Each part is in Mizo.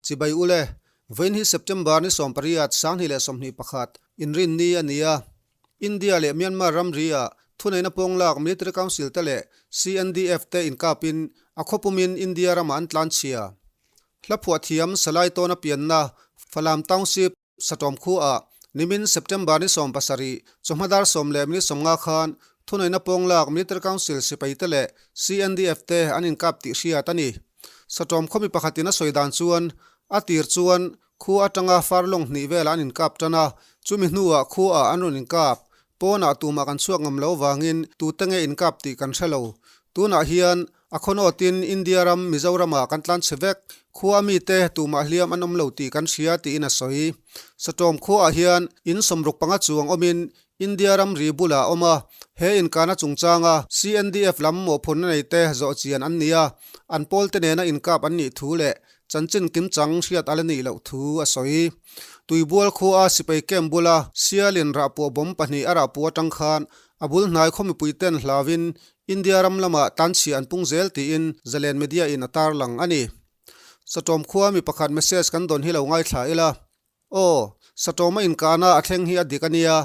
Chibai ule, vawiin hi September ni 18, 2021, inrinni a ni a. India leh Myanmar ramri ah thuneihna pawnglak Military Council te leh CNDF te inkapin a khawpumin India ramah an tlanchhia. Hla phuah thiam Salai Tawna pianna Falam Township, Satawm khuaah nimin September ni 17 chawhma dar 10:50 khan thuneihna pawnglak Military Council sipai te leh CNDF te an inkap tih hriat a ni. Satawm khawmi pakhatin a sawi dan chuan a tir chuan Khua atanga farlawng hnih velah an inkap tan a, chumi hnuah khuaah an rawn inkap. Pawnah tumah kan chhuak ngam lo vangin tute nge inkap tih kan hre lo. Tunah hian a khawnawtin India ram Mizoramah kan tlan chhe vek. Khua mite tumah hliam an awm lo tih kan hria tiin a sawi. Satawm khuaah hian in 65 chuang awmin India ramri bulah a awm a, he inkahna chungchanga CNDF lam mawhphurhna neite zawh chian an ni a, an pawlte nena inkap an nih thu leh Chanchin kimchang hriat a la nih loh thu a sawi. Tuibual khua sipai camp bula Sialin rahpuah bomb pahnih a rahpuah atang khan a bul hnai khaw mipui ten hlauin India ram lamah tanchhia an pung zel tiin Zalen Media in a tarlang a ni. Satawm khua mi pakhat message kan dawn hi lo ngaithla ila. Aw, Satawma inkahna a thleng hi a dik a nia.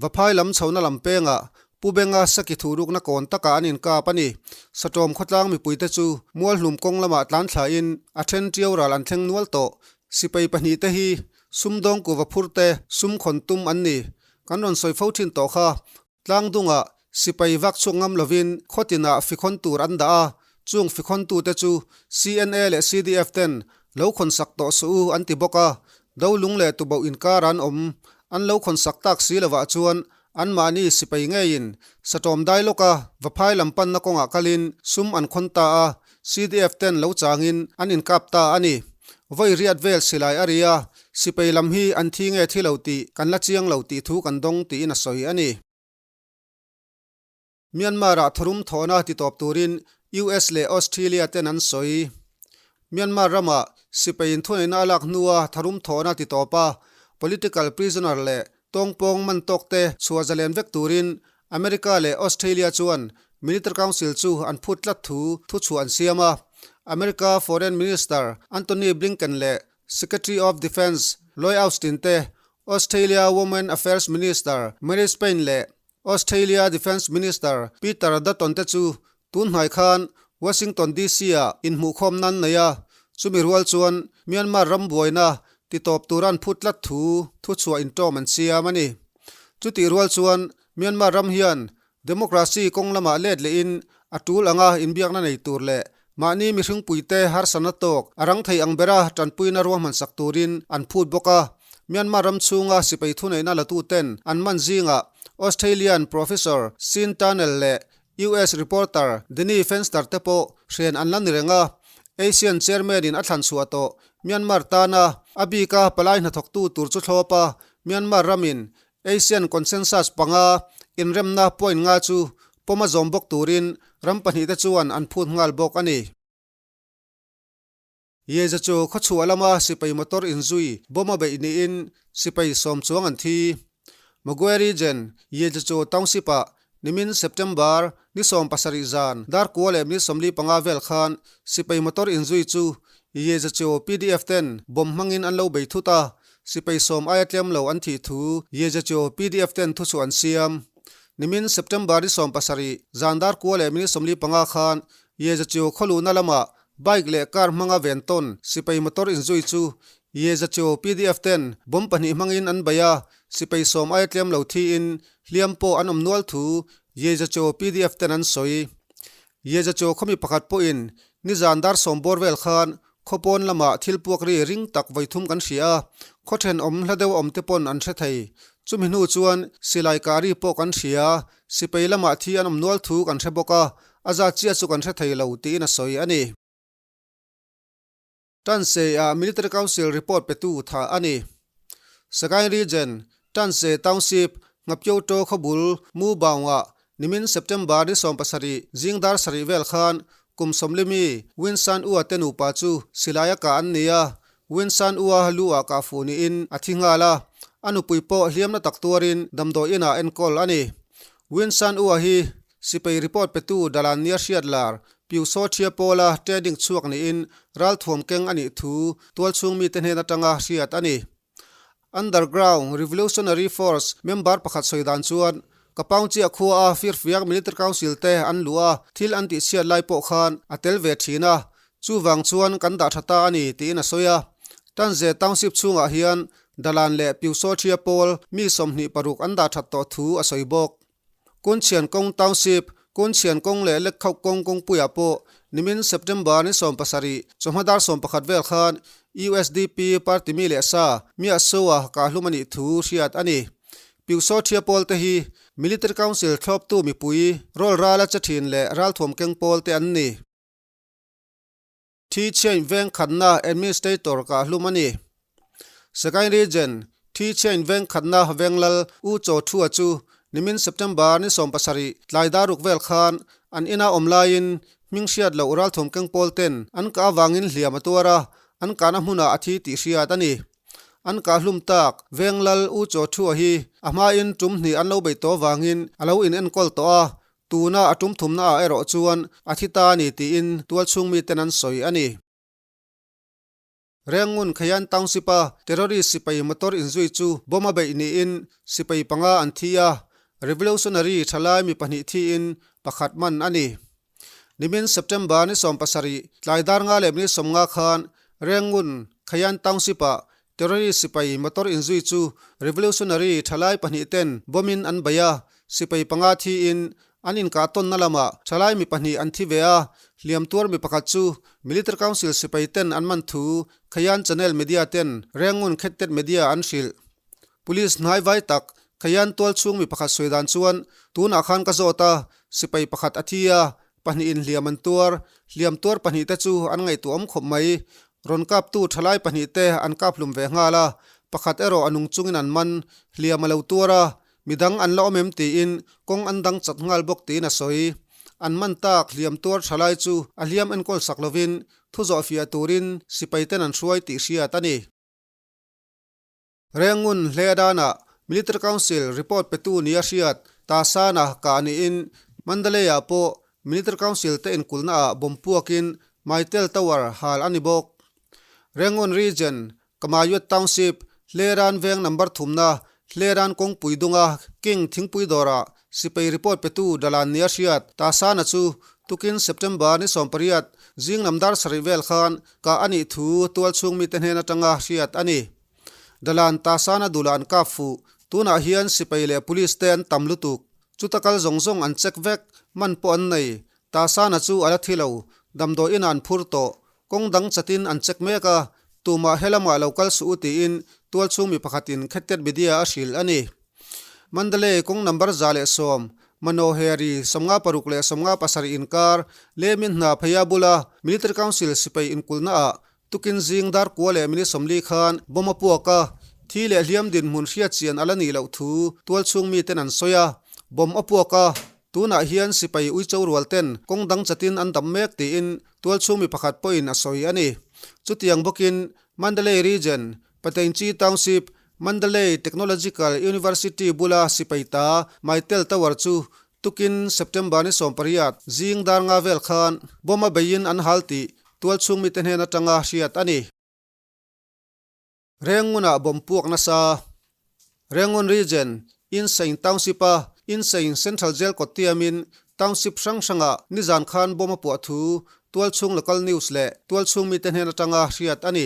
Vaphai lam chhohna lam pengah Pu Benga Saki thuhrukna kawn takah an inkap a ni. Satawm khawtlang mipuite chu Mualhlum kawng lamah tlan thlain a then tiau ral an thleng nual tawh. Sipai pahnihte hi sumdawng kuva phurte sum khawn tum an ni. Kan rawn sawi fo thin tawh kha. Tlangdungah sipai vak chhuak ngam lovin khaw tinah fikhawn tur an dah a, chung fikhawntute chu CNA leh CDF ten lo khawnsak tawh suh u an ti bawk a, Dolung leh Tuboh inkar an awm an lo khawnsak tak si lovah chuan anmahni sipai ngeiin satawm dai lawka Vaphai lam panna kawngah kalin sum an khawn ta a, CDF ten lo changin an inkap ta a ni. Vawi riat vel silai a ri a, sipai lam hi an thi nge thi lo tih kan la chiang lo tih thu kan dawng tiin a sawi a ni. Myanmar-ah tharum thawhna titawp turin US leh Australia ten an sawi. Myanmar ramah sipai inthuneihna a lak hnua tharum thawhna titawp a, political prisoner leh tawngpawng man tawkte chhuah zalen vek turin America leh Australia chuan Military Council chu an phut tlat thu thuchhuah an siam a. America Foreign Minister Antony Blinken leh Secretary of Defence Lloyd Austin te, Australia Women Affairs Minister Marise Payne leh Australia Defence Minister Peter Dutton te chu tun hnai khan Washington DC-ah inhmuhkhawm nan nei a, chumi rual chuan Myanmar ram buaina titawp tura an phut tlat thu thuchhuah intawm an siam a ni. Chutih rual chuan Myanmar ram hian democracy kawng lamah let lehin a tul anga inbiakna nei tur leh mahni mihringpuite harsatna tawk a rang thei ang bera tanpuina ruahmansak turin an phut bawk a. Myanmar ram chhunga sipai thuneihna latuten an man zingah Australian Professor Sean Turnell leh US reporter Danny Fenster te pawh hrian an la ni reng a, Asian chairman in a thlan chhuah tawh Myanmar tana a bika palai hnathawktu tur chu thlawp a, Myanmar ramin Asian Consensus panga inremna point nga chu pawm a zawm bawk turin ram pahnihte chuan an phut nghal bawk a ni. Yeza chu khawchhuah lama sipai motor inzui bomb a beih niin sipai sawm chuang an thi. Magwe Region, Yeza chu Township-ah nimin September ni 17 zan dar 9:45 vel khan sipai motor inzui chu Yeza chu PDF ten bomb hmangin an lo bei thut a, sipai sawm aia tlem lo an thih thu Yeza chu PDF ten thuchhuah an siam. Nimin September ni 17 zan dar 9:45 khan Yeza chu khawluhna lamah Bike leh car hmanga ven tawn sipai motor inzui chu Yezacho PDF ten bomb pahnih hmangin an bei a, sipai sawm aia tlem lo thiin hliam pawh an awm nual thu Yezacho PDF ten an sawi. Yezacho khawmi pakhat pawhin nizan dar sawm bawr vel khan khawpawn lamah thil puak ri ring tak vawithum kan hria a, khaw thenawm hla deuh awm te pawn an hre thei. Chumi hnu chuan silai kah ri pawh kan hria, sipai lamah thi an awm nual thu kan hre bawk a, A zat chiah chu kan hre thei lo tiin a sawi a ni. Tanse-ah Military Council report petu tha a ni. Sagaing Region, Tanse Township, Ngapyoto khawbul Mu Baung-ah nimin September ni 17 zing dar sarih vel khan kum sawmli mi Win San Ua te nupa chu silai a kah an ni a, Win San Ua lu-ah kah fuh niin a thi nghal a, a nupui pawh hliamna tak tuarin damdawi inah enkawl a ni. Win San Ua hi. Sipai report petu Dalan nia hriat lar Pyusawthia pawla trading chhuak niin ralthuam keng a nih thu tualchhung mite hnen atanga hriat a ni. Underground Revolutionary Force member pakhat sawi dan chuan Kapaung chiah khua a firfiak Military Council te an luh a, thil an tihchhiat lai pawh khan a tel ve thin a, chuvang chuan kan dah tha ta a ni tiin a sawi a. Tanze Township chhungah hian Dalan leh Pyusawthia pawl mi 26 an dah that tawh thu a sawi bawk. Kunchhian kawng Township, Kunchhian kawng leh Lekkhauh kawng kawngpuiah pawh nimin September ni 70 chawhma dar 11 vel khan usdp party mi leh sa Mia Soa kahhlum a nih thu hriat a ni. Pyusawthia pawl te hi Military Council thlawptu mipui rawl rala che thin leh ralthuam keng pawl te an ni. Thi Chhiain veng khatna Administrator kahhlum a ni. Sagaing Region, Thi Chhiain veng khatna Venglal U Chaw Thua chu nimin September ni 17 tlai dar ruk vel khan an ina awm laiin hming hriat loh ralthum keng pawl ten an kah avangin hliam a tuar a, an kahna hmunah a thi tih hriat a ni. An kahhlum tak Venglal U Chaw Thua hi a hmain tum hnih an lo beih tawh avangin a lo in enkawl tawh a, Tuna a tum thumna ah erawh chuan a thi ta a ni tiin tualchhung miten an sawi a ni. Rengun Khayan Township a terrorist sipai motor inzui chu bomb a beih niin sipai panga an thi a, revolutionary thalai mi pahnih thiin pakhat man a ni. Nimin September ni 17 tlai dar nga leh minute 50 khan Rengun Khayan Township ah Terrorist sipai motor inzui chu revolutionary thalai pahnih ten bomb in an bei a, sipai panga thiin an inkah tawnna lamah thalai mi pahnih an thi ve a, hliam tuar mi pakhat chu Military Council sipai ten an man thu Khayan Channel Media ten Rengun Khettet Media an hrilh. Police hnai vai tak Khayan tual chhung mi pakhat sawi dan chuan tunah khan ka zawt a, sipai pakhat a thi a, pahnih in hliam an tuar, hliam tuar pahnih te chu an ngaihtuah awm khawp mai. Rawn kaptu thalai pahnih te an kap hlum ve nghal a, pakhat erawh a nung chungin an man, hliam a lo tuar a, midang an la awm em tiin kawng an dang chat nghal bawk tiin a sawi. An man tak hliam tuar thalai chu a hliam enkawl sak lovin thu zawh fiah turin sipai ten an hruai tih hriat a ni. Rengun hle danah Military Council report petu nia hriat Tasana kah niin Mandalay-ah pawh Military Council te inkulhnaah bomb puakin Mytel Tower hal a ni bawk. Rengun Region, Kamayut Township, Hleran veng number thumna Hleran kawngpui dunga King thingpui dawrah sipai report petu Dalan nia hriat Tasana chu tukin September ni 18 zing lam dar sarih vel khan kah a nih thu tualchhung mite hnen atanga hriat a ni. Dalan Tasana dula an kap fuh. Tunah hian sipai leh police te an tam lutuk. Chuta kal zawng zawng an check vek, man pawh an nei. Tasana chu a la thi lo, damdawi inah an phur tawh. Kawng dang chatin an check mek a, tumah helamah lo kal suh u tiin tualchhung mi pakhatin Khettet Media a hrilh a ni. Mandalay kawng number 110, Manoheri 56 leh 57 inkar, Lemin hna pheia bula Military Council sipai inkulhnaah Tukin zing dar kua leh minute 40 khan bomb a puak a, thi leh hliam dinhmun hriat chian a la nih loh thu tualchhung miten an sawi a. Bomb a puak a, tunah hian sipai uicho rual ten kawng dang chatin an dam mek tiin tualchhung mi pakhat pawhin a sawi a ni. Chutiang bawkin Mandalay Region, Patenchi Township, Mandalay Technological University bula sipai ta Mytel Tower chu Tukin September ni 18 zing dar nga vel khan bomb a beiin an hal tih tualchhung mite hnen atanga hriat a ni. Rengunah bomb puak nasa. Rengun Region, Insein Township-a Insein Central Jail kawt tiamin Township hrang hrangah nizan khan bomb a puah thu tualchhung local news leh tualchhung mite hnen atanga hriat a ni.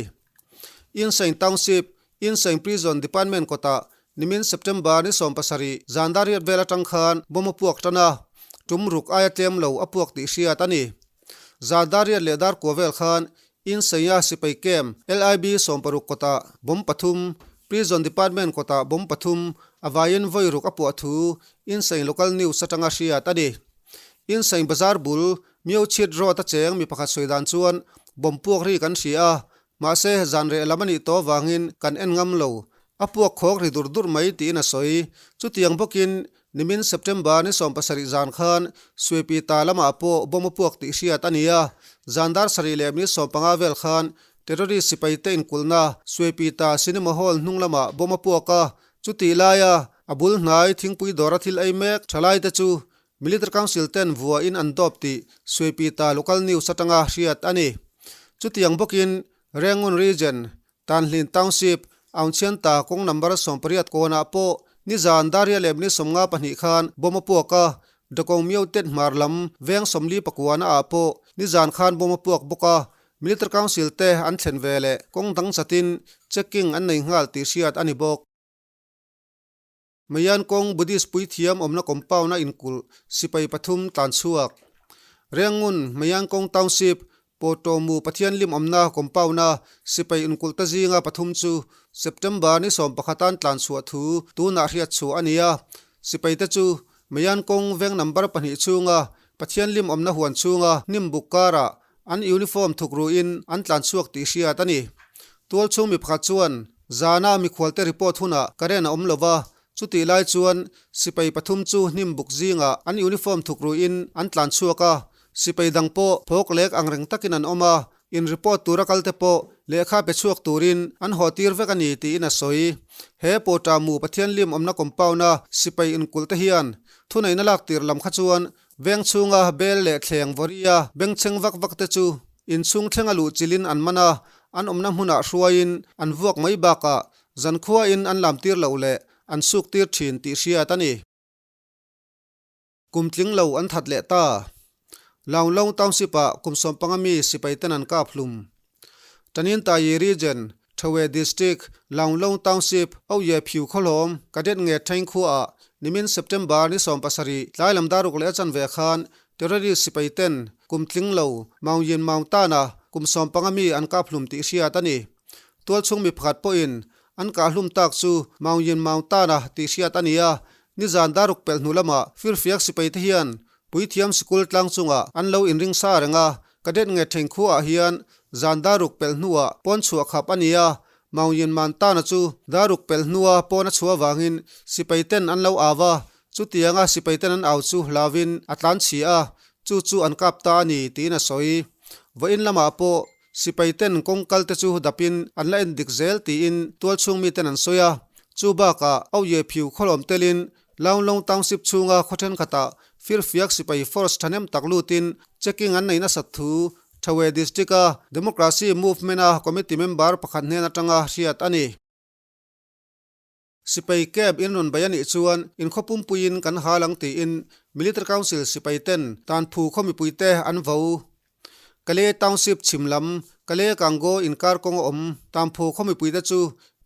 Insein Township, Insein Prison Department kawtah Nimin September ni 17 zan dar riat vel atang khan bomb a puak tan a, tum ruk aia tlem lo a puak tih hriat a ni. Zan dar riat leh dar kua vel khan Inseia sipai camp LIB 60 kawtah bomb pathum, Prison Department kawtah bomb pathum a vaiin vawi ruk a puah thu Insein local news atanga hriat a ni. Insein bazar bul Myochhit road a cheng mi pakhat sawi dan chuan bomb puak ri kan hria a, Mahse, zan reh lam a nih tawh avangin kan en ngam lo. A puak khawk ri dur dur mai tiin a sawi. Chutiang bawkin nimin September ni 17 zan khan Suipi ta lamah pawh bomb a puak tih hriat a ni a. Zan dar sarih leh minute 15 vel khan terrorist sipai te inkulhna Suipi ta cinema hall hnung lamah bomb a puak a. Chutih laia a bul hnai thingpui dawra thil ei mek thalai te chu. Military Council ten vuahin an dawp tih Suipita Local News atanga hriat a ni. Chutiang bawkin Rangoon Region, Tanhlin Township, Aungchianta kawng number 18 kawnah pawh nizan Daria leh minute 52 khan bomb a puak a, Dakawng Myo Tet hmar lam veng 49 na ah pawh nizan khan bomb a puak bawk a, Military Council te an thlen ve leh kawng dang chatin checking an nei nghal tih hriat a ni bawk. Mayan kawng Buddhist puithiam awmna compound a inkulh sipai pathum tlan chhuak. Rengun, Mayan kawng Township, Pawtawmu Pathian lim awmna compound a sipai inkulh ta zinga pathum chu September ni 11 an tlan chhuah thu tunah hriat chhuah a ni a. Sipai te chu Mayan kawng veng number pahnih chhunga Pathian lim awmna huan chhunga hnim buk karah An uniform thuk ruin an tlan chhuak tih hriat a ni. Tual chhung mi pakhat chuan, Zana mikhualte report hunah current a awm lo va, chutih lai chuan sipai pathum chu hnim buk zingah an uniform thuk ruin an tlan chhuak a, sipai dang pawh phawk lek ang reng takin an awm a, in report tura kalte pawh lehkha pe chhuak turin an haw tir vek a ni tiin a sawi. He Pawta Mu Pathian lim awmna compound-a sipai inkulh te hian thuneihna lak tir lam kha chuan Veng chhunga bel leh thleng vawria bengchheng vak vak te chu inchhung thlenga luh chilhin an man a, an awmna hmunah hruaiin an vuak mai bakah zankhuain an lamtir loh leh an suk tir thin tih hriat a ni. Kum tling lo an that leh ta. Launglong Township-ah kum 15 mi sipai ten an kap hlum. Tanintayi Region, Thowe District, Launglong Township, Auye Phiu Khawhlawm, Cadet nge Thaing khuaah nimin September ni 17 tlai lam daruk leh a chanve khan terrorist sipai ten kum tling lo Maung Yin Maung Tana kum 15 mi an kap hlum tih hriat a ni. Tualchhung mi pakhat pawhin an kah hlum tak chu Maung Yin Maung Tana tih hriat a ni a, nizan daruk pelh hnu lamah firfiak sipai te hian Puithiam sikul tlang chungah an lo inring sa reng a, Cadet nge Theng khuaah hian zan daruk pelh hnuah pawn chhuah khap a ni a, Maung Yin Man Tana chu daruk pelh hnua pawn a chhuah avangin sipai ten an lo au a, chutianga sipai ten an au chu hlauin a tlan chhi a, chu chu an kap ta a ni tiin a sawi. Vawiin lamah pawh sipai ten kawng kal te chu dapin an la en dik zel tiin tualchhung miten an sawi a, chu bakah Auye Phiu khawlawm telin Launglong Township chhunga khaw thenkhatah firfiak sipai force thahnem tak lutin checking an nei nasat thu Thawe District-a Democracy Movement-a committee member pakhat hnen atanga hriat a ni. Sipai camp in rawn bei a nih chuan inkhaw pumpuiin kan hal ang tiin Military Council sipai ten tanphu khaw mipuite an vo. Kale Township chhim lam Kale Kango inkar kawng a awm Tamphu khaw mipuite chu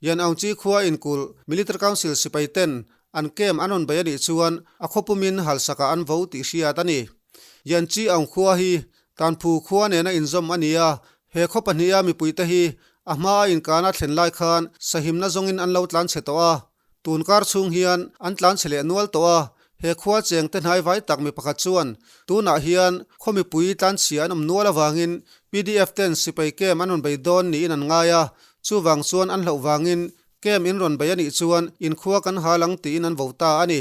Yan Aung Chi khua inkulh Military Council sipai ten an camp an rawn bei a nih chuan a khaw pumin halsakah an vo tih hriat a ni. Yan Chi Aung khua hi Tanphu khua nena inzawm a ni a, he khaw pahniha mipuite hi a hmaa inkana thlen lai khan sahimna zawngin an lo tlan chhe tawh a. Tun kar chhung hian an tlan chhe leh nual tawh a, he khua cheng te hnai vai tak mi pakhat chuan tunah hian khaw mipui tlan chhia an awm nual avangin pdf ten sipai camp an rawn bei dawn niin an ngai a, chuvang chuan an hlauh vangin camp in rawn bei a nih chuan inkhua kan hal ang tiin an vo ta a ni.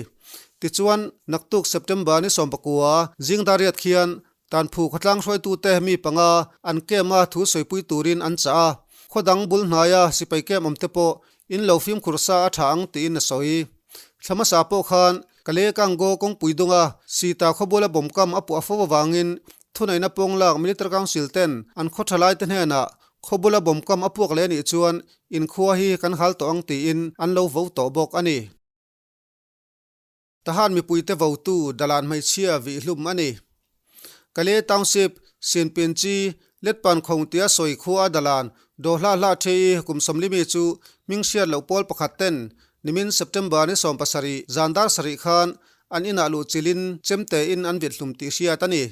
Tichuan, naktuk September ni 19 zing dariat khian Tanphu khawtlang hruaitute mi panga an camp a thu sawipui turin an chah a, khaw dang bul hnaia sipai camp awmte pawh in lo fimkhur sa a tha ang tiin a sawi. Thla hmasa pawh khan Kale Kango kawngpui dunga Sita khawbula bomb kam a puah fo avangin thuneihna pawng lak Military Council ten an khaw thalaite hnenah khawbula bomb kam a puak leh anih chuan inkhua hi kan hal tawh ang tiin an lo vo tawh bawk a ni. Tahan mipuite votu Dalan hmeichhia vih hlum a ni. Kale Township, Sinpin Chi, Letpan Khawng tia sawi khua a Dalan daw hla hla thei kum 40 mi chu hming hriat loh pawl pakhat ten nimin September ni 17 zan dar sarih khan an inah luh chilhin chemte in an vit hlum tih hriat a ni.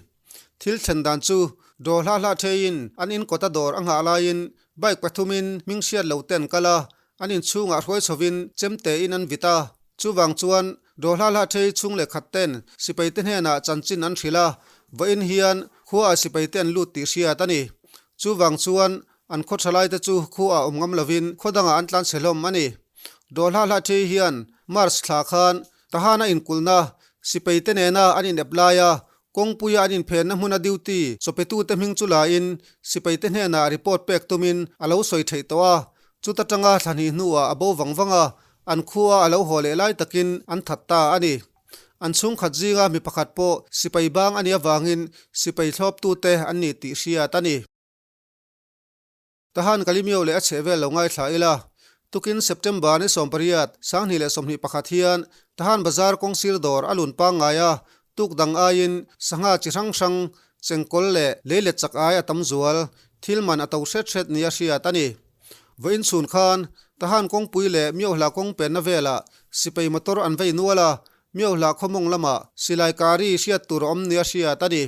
Thil thlen dan chu daw hla hla theiin an in kawta dawr a nghah laiin bike pathumin hming hriat loh te an kal a, An inchhungah hruai chhovin chemte in an vit a, chuvang chuan Dawhla hla thei chhung leh khat ten sipaite hnenah chanchin an hrilh a, vawiin hian khuaah sipaite an lut tih hriat a ni. Chuvang chuan an khaw thalaite chu khuaah awm ngam lovin khaw dangah an tlanchhe hlawm a ni. Dawhla hla thei hian March thla khan Tahana inkulhna sipaite nena an inep laia Kawngpuia an inphenna hmuna duty chawpetute hming chu lain sipaite hnenah report pek tumin a lo sawi theih tawh a, chuta tanga thla hnih hnuah a bo vang vang a, an khua a lo haw leh lai takin an that ta a ni. An chhungkhat zinga mi pakhat pawh sipai bang a nih avangin sipai thlawptute an ni tih hriat a ni. Tahan Kalimio leh a chhehvel lo ngaithla ila, tukin September ni 18, 2021 hian Tahan Bazar kawngsir dawr a lun pangngai a, tuk dang aiin sangha chi hrang hrang, chengkawl leh leilet chak ai a tam zual, thil man a to hret hret nia hriat a ni. Vawiin chhun khan Tahan kawngpui leh Miohla kawng penna velah sipai motor an vei nual a, Miohla khawmawng lamah silai kari hriat tur a awm nia hriat a ni.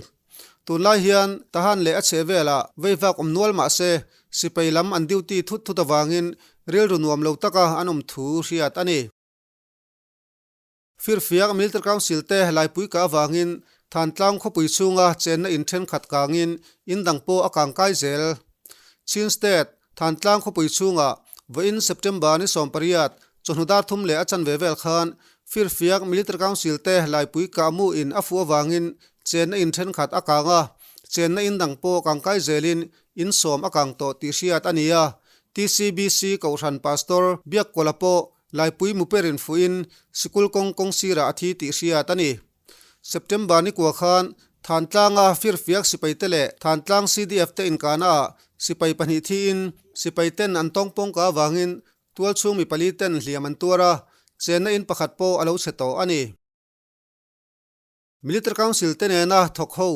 Tunlai hian Tahan leh a chheh velah veivak awm nual mah se, sipai lam an duty thut thut avangin rilru nuam lo taka an awm thu hriat a ni. Firfiak Military Council te laipui kah avangin Thantlang khawpui chhunga chenna in thenkhat kangin in dang pawh a kang kai zel. Chin State, Thantlang khawpui chhungah vawiin September ni 18 chawhnu dar thum leh a chanve vel khan Firfiak Military Council te laipui kah mu in a fuh avangin chenna in thenkhat a kang a, chenna in dang pawh kang kai zelin in sawm a kang tawh tih hriat a ni a. TCBC Kohhran Pastor Biakkawla pawh laipui muperin fuhin sikul kawng kawng sirah a thi tih hriat a ni. September ni kua khan Thantlanga Firfiak sipaite leh Thantlang CDF te inkahnaah sipai pahnih thiin sipai ten an tawngpawngka avangin tualchhung mi pali ten hliam an tuar a, chenna in pakhat pawh a lo chhe tawh a ni. Military Council te nena thawk ho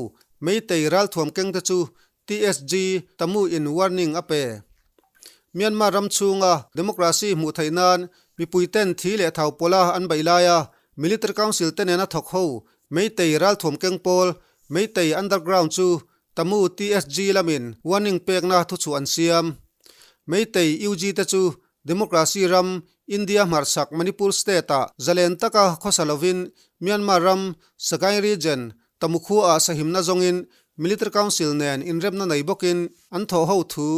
Meitei ralthuam keng te chu TSG Tamu in warning a pe. Myanmar ram chhunga democracy hmuh theih nan mipui ten thi leh thau pawla an beih laia Military Council te nena thawk ho Meitei ralthuam keng pawl Meitei Underground chu Tamu TSG lamin warning pekna thuchhuah an siam. Meitei UG te chu Democracy ram India hmarchhak Manipur state-ah zalen taka khawsa lovin Myanmar ram Sagaing region Tamukhuaah sahimna zawngin Military Council nen inremna nei bawkin an thawh ho thu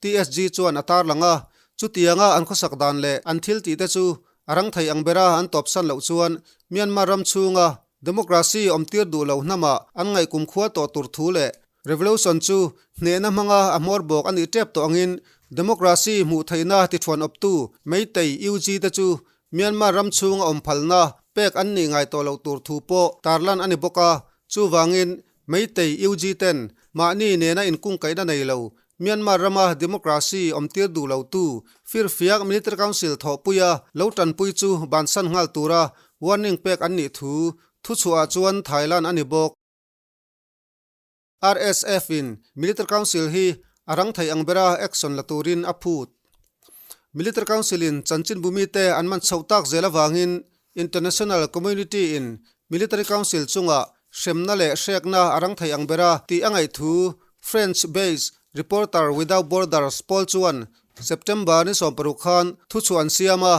TSG chuan a tarlang a. Chutianga an khawsak dan leh an thil tihte chu a rang thei ang bera an tawpsan loh chuan Myanmar ram chhunga Democracy awmtir duh lo hnamah an ngaihkum khua tawh tur thu leh Revolution chu hnehna hmanga a hmawr bawk a nih tep tawh angin Democracy hmuh theihna tithuan awptu Meitei UG te chu Myanmar ram chhunga awm phalna pek an nih ngai tawh loh tur thu pawh tarlan a ni bawk a, chuvangin Meitei UG ten mahni nena inkungkaihna nei lo Myanmar rama Democracy awmtir duh lotu Firfiak Military Council thawhpuia lo tanpui chu bansan nghal tura warning pek an nih thu thuchhuahah chuan Thailand a ni bawk. RSF in Military Council hi a rang thei ang bera action la turin a phut. Military Council in chanchinbu mite an man chhoh tak zel avangin International Community in Military Council chungah hremna leh hrekna a rang thei ang bera tih a ngaih thu French based Reporter Without Borders pawl chuan September ni 60 khan thuchhuah an siam a,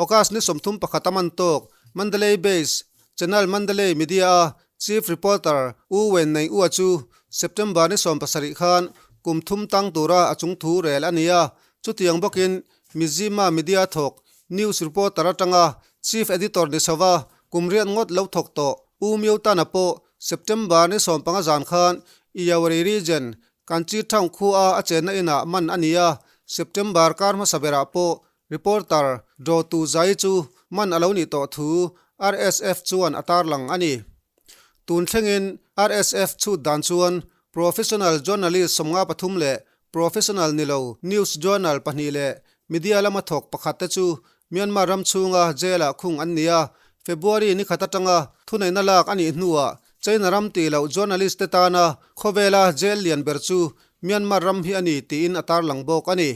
August ni 31 a man tawk Mandalay based Channel Mandalay Media a Chief Reporter U Wen Nei Ua chu September ni 17 khan kum thum tang tura a chung thu rel a ni a, chutiang bawkin Mizzima Media thawk News Reporter atanga Chief Editor ni chhova kum riat ngawt lo thawk tawh U Myo Tana pawh September ni 15 zan khan Iyawari Region Kanchi Town khua a chenna inah man a ni a, September kar hmasa berah pawh Reporter Draw Tu Zai chu man a lo nih tawh thu RSF chuan a tarlang a ni. Tun thlengin RSF chhut dan chuan Professional Journalist 53 leh Professional ni lo News Journal pahnih leh Media lama thawk pakhat te chu Myanmar ram chhunga jail-ah khung an ni a, February ni khat atanga thuneihna lak a nih hnuah China ram tih loh journalist te tana khawvela jail lian ber chu Myanmar ram hi a ni tiin a tarlang bawk a ni.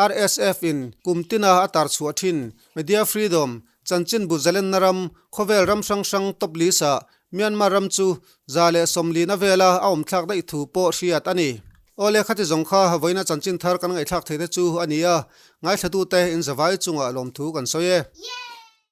RSF in kum tina a tar chhuah thin Media Freedom chanchinbu zalenna ram khawvel ram hrang hrang top list ah Myanmar ram chu 140 vela a awm thlak daih thu pawh hriat a ni. Awle khati zawng kha vawiina chanchin thar kan ngaihthlak theihna chu a ni a, ngaithlatute in zavai chungah lawmthu kan sawi e.